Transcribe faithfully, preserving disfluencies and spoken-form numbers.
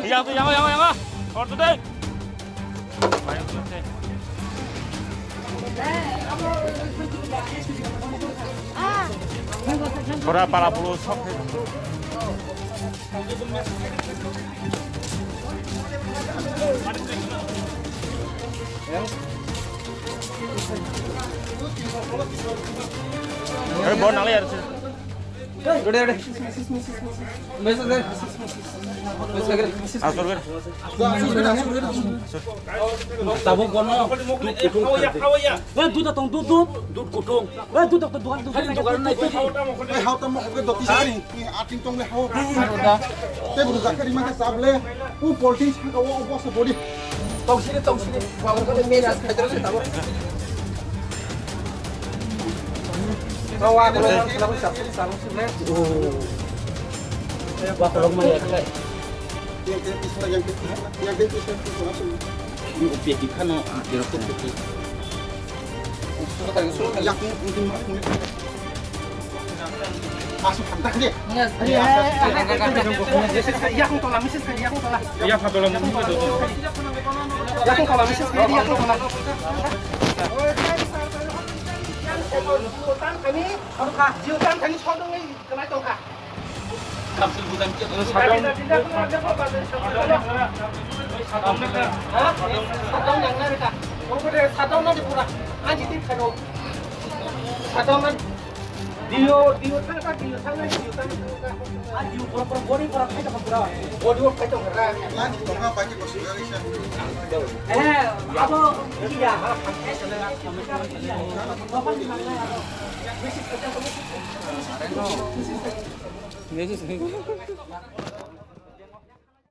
Yang tu, yang, yang, yang. Kor tu deh. Pura para puluh sok. Eh, bon, nang lihat sih. Ready, ready. Asur, ready. Tabuk bono dud kutung. Weh, dud tong, dud, dud. Dud kutung. Weh, dud tong, dukan, dukan. Hai, dukan nai, hai, hau tamo, oke, doti sari. Ni ating tong le hau. Te bru zakari ma ke sab le. U polting saka wo, wo se body. Tong sini, tong sini. Wa, wa, wa, message khai jero se tabo. Wa, wa, wa, wa, wa, wa, wa, wa, wa, wa. Wa, wa, wa, wa, wa. Yang ke, yang ke, yang ke, yang ke, yang ke. Ini upiah di kana, ah, di rokok. Yang ini, ini, ini. Asuk hantak dia. Iya. Iya, iya, iya. Yakung tola, misis kali, yakung tola. Iya, satu lagi. Yakung tola, misis kali, yakung tola. Kami, kami sodong ni kenai tongka. Kapsul bukan cek. Hah? Sodong yang nari ka. Ongko de sodong nari pura. Anji tip kano. Sodong nari. Dio, dio thangka, dio thangka, dio thangka. Ah, dio pura, pura body pura khai tongkha pura. Body work khai tongkha ra. Lunch tongkha, baki kosi gari sa. Eh, abo iya. Message.